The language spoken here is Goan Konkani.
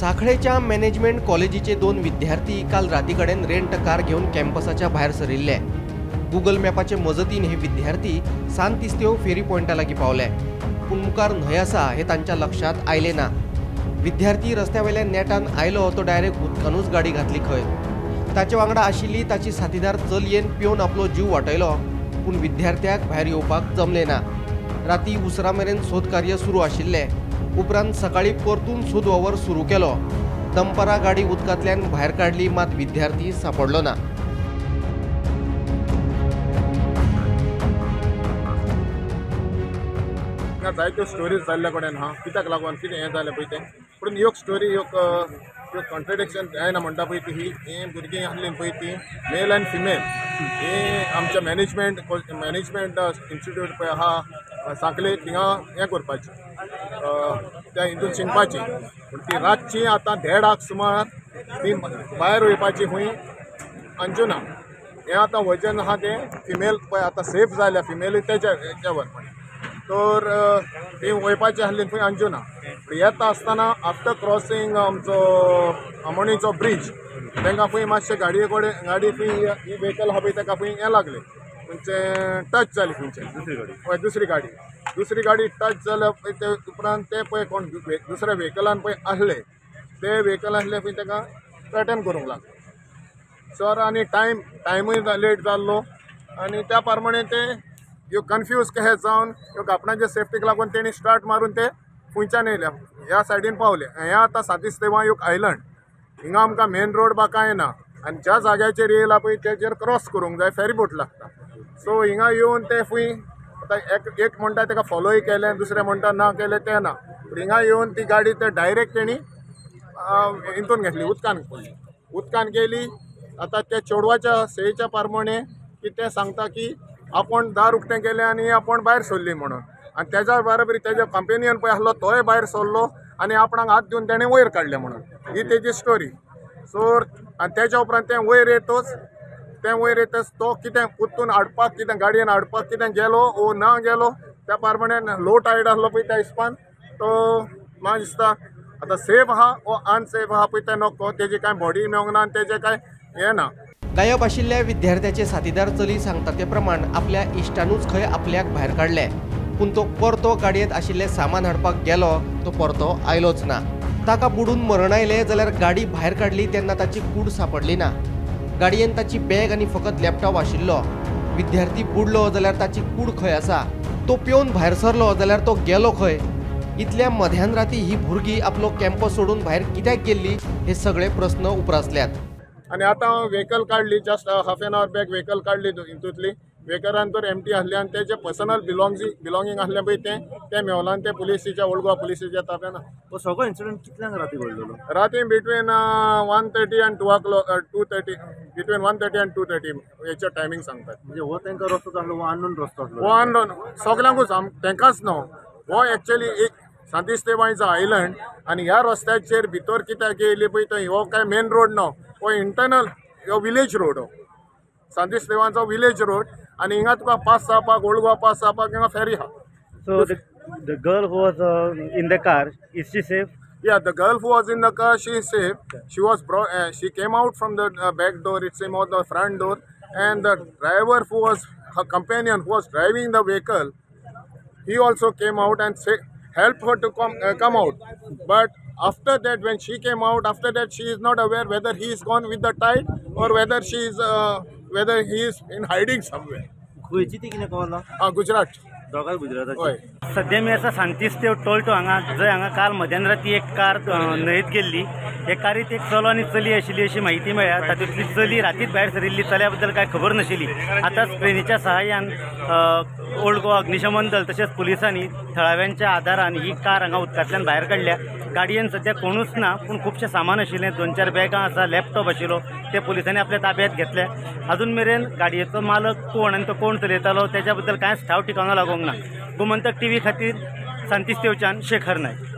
सांखळेच्या मॅनेजमेंट कॉलेजीचे दोन विद्यार्थी काल राती कडेन रेंट कार घेवन कॅम्पसाच्या भायर सरिल्ले. गुगल मॅपाचे मजतीन हे विद्यार्थी सांतिस्तेव फेरी पॉयंटा लागीं पावले, पूण मुखार न्हंय आसा हे तांच्या लक्षांत आयलें ना. विद्यार्थी रस्त्या वयल्या नेटान आयलो तो डायरेक्ट उदकानूच गाडी घातली खंय. ताचे वांगडा आशिल्ली ताची साथीदार चलयेन पिवन आपलो जीव वाटयलो, पूण विद्यार्थ्याक भायर येवपाक जमलें ना. राती उसरां मेरेन सोद कार्य सुरू आशिल्लें. उपरांत सकाळीं परतून सोद वावर सुरू केलो. दनपारां गाडी उदकांतल्यान भायर काडली, मात विद्यार्थी सांपडलो ना. जायत्यो स्टोरीज जाल्ल्या कडेन आहा, कित्याक लागून कितें हें जालें पळय तें. पूण एक स्टोरी एक कॉन्ट्रडिक्शन जायना म्हणटा पळय ती ही भुरगीं आसलीं पळय ती मेल आनी फिमेल ही आमच्या मॅनेजमेंट इन्स्टिट्यूट पळय आहा सांखळे थिंगा हें करपाचें, त्या हितून शिकपाची. पूण ती रातची आतां 1:30 सुमार ती भायर वयपाची खंय अंजुना. हें आतां वजन आहा तें फिमेल पळय आतां सेफ जाल्या फिमेलूय तेच्या हेच्यावर तर ती वयपाची आसली खंय अंजुना. येता आसतना आफ्टर क्रॉसिंग आमचो आमोणीचो ब्रीज तांकां खंय मातशें गाडये कडेन गाडी खंय ही व्हेकल आहा पळय ताका खंय हें लागलें, खंयचें टच जाली खंयचें हय दुसरी गाडी टच जाल्या पळय. ते उपरांत ते पळय कोण दुसऱ्या व्हेकलान पळय आसले, ते व्हेकल आसले पळय ताका थ्रेटन करूंक लागले सर. आनी टायमूय लेट जाल्लो आनी त्या प्रमाणे ते ह्यो कन्फ्यूज कशें जावन ह्यो आपणाच्या सेफ्टीक लागून तेणी स्टार्ट मारून ते खुंयच्यान येयले ह्या सायडीन पावले. हें आतां सांतिस्तेवा एक आयलंड, हिंगा आमकां मेन रोड बा कांय ना आनी ज्या जाग्याचेर येयला पळय तेजेर क्रॉस करूंक जाय, फेरीबोट लागता. सो हिंगा येवन ते फूंय आतां एक म्हणटा ताका फॉलोय केलें, दुसरें म्हणटा ना केलें तें ना. पूण हिंगा येवन ती गाडी ते डायरेक्ट तेणी हितून घेतली, उदकान पडली, उदकान गेली. आतां त्या चेडवाच्या सयेच्या प्रमाणे की तें सांगता की आपूण दार उक्तें केलें आनी आपूण भायर सरली म्हणून, आनी तेज्या बराबरी तेज्या कंपेनियन पळय आसलो तोय भायर सरलो आनी आपणाक हात दिवन तेणें वयर काडलें म्हणून ही तेजी स्टोरी. सो आनी तेज्या उपरांत तें वयर येतच तो कितें परतून हाडपाक कितें गाडयेन हाडपाक कितें गेलो ओ ना गेलो त्या प्रमाणे लो टायड आसलो पळय त्या हिसपान तो म्हाका दिसता आतां सेफ आहा ओ अनसेफ आहा पळय तें नको, तेजी कांय बॉडी मेळोंक ना आनी तेजें कांय हें ना. गायब आशिल्ल्या विद्यार्थ्याचे साथीदार चली सांगता ते प्रमाण आपल्या इश्टानूच खंय आपल्याक भायर काडले, पूण तो परतो गाडयेंत आशिल्लें सामान हाडपाक गेलो तो परतो आयलोच ना. ताका बुडून मरण आयलें जाल्यार गाडी भायर काडली तेन्ना ताची कूड सांपडली ना. गाडयेन ताची बॅग आनी फकत लॅपटॉप आशिल्लो. विद्यार्थी बुडलो जाल्यार ताची कूड खंय आसा, तो पिवन भायर सरलो जाल्यार तो गेलो खंय, इतल्या मध्यान राती ही भुरगीं आपलो कॅम्पस सोडून भायर कित्याक गेल्ली हे सगळे प्रस्न उप्रासल्यात. आनी आतां व्हेकल काडली just half an hour back vehicle काडली हितूंतली व्हेकलान तर एमटी आसलें आनी तेजें पर्सनल बिलोंगींग आसलें पळय तें मेवलां आनी तें पुलिसीच्या ओल्ड गोवा पुलिसीच्या ताब्यान. हो सगळो इन्सिडंट कितल्यांक राती घडलेलो? राती बिटवीन 1:30 आनी 2 o'clock, 2:30, between 1:30 आनी 2:30 हेचो टायमींग सांगतात. म्हणजे हो तांकां रस्तो आसलो, हो अननोन रस्तो आसलो? हो अननोन सगल्यांकूच, तांकांच न्हू, हो एक्चुअली एक सांतिस्तेवाचो आयलंड आनी ह्या रस्त्याचेर भितर कित्याक येयली पळय थंय हो काय मेन रोड न्हू, हो इंटरनल हो विलेज रोड, हो सांतिस्तेवाचो विलेज रोड आनी हिंगा तुका पास जावपाक ओल्ड गोवा पास जावपाक हिंगा फेरी आहा. So the girl who was in the car, is she safe? Yeah, the girl who was in the car, she is safe. She was she came out from the back door, it came out the front door, and the driver who was her companion who was driving the vehicle, he also came out and helped her to come out. But after that, when she came out, after that she is not aware whether he is gone with the tide or whether she is whether he is in hiding somewhere. खंयची ती कितें कळना? गुजरात. दोगांय गुजराताची. सद्या मी आसा सांतिस्तेव टोल्टो हांगा, जंय हांगा काल मध्यान राती एक कार न्हंयेत गेल्ली. हे कारीत एक चलो आनी चली आशिल्ली अशी म्हायती मेळ्ळ्या. तातूंतली चली रातीत भायर सरिल्ली, चल्या बद्दल कांय खबर नाशिल्ली. आतांच क्रेनीच्या सहाय्यान ओल्ड गोवा अग्निशमन दल तशेंच पुलिसांनी थळाव्यांच्या आदारान ही कार हांगा उदकांतल्यान भायर काडल्या. गाडयेन सद्या कोणूच ना, पूण खुबशें सामान आशिल्लें, 2-4 बॅगां आसा, लॅपटॉप आशिल्लो, ते पुलिसांनी आपल्या ताब्यात घेतले. अजून मेरेन गाडयेचो मालक कोण आनी तो कोण चलयतालो तेच्या बद्दल कांयच ठाव ठिकाणो लागूंक ना. गोमंतक टीव्ही खातीर सांतिस्तेवच्यान शेखर नायक.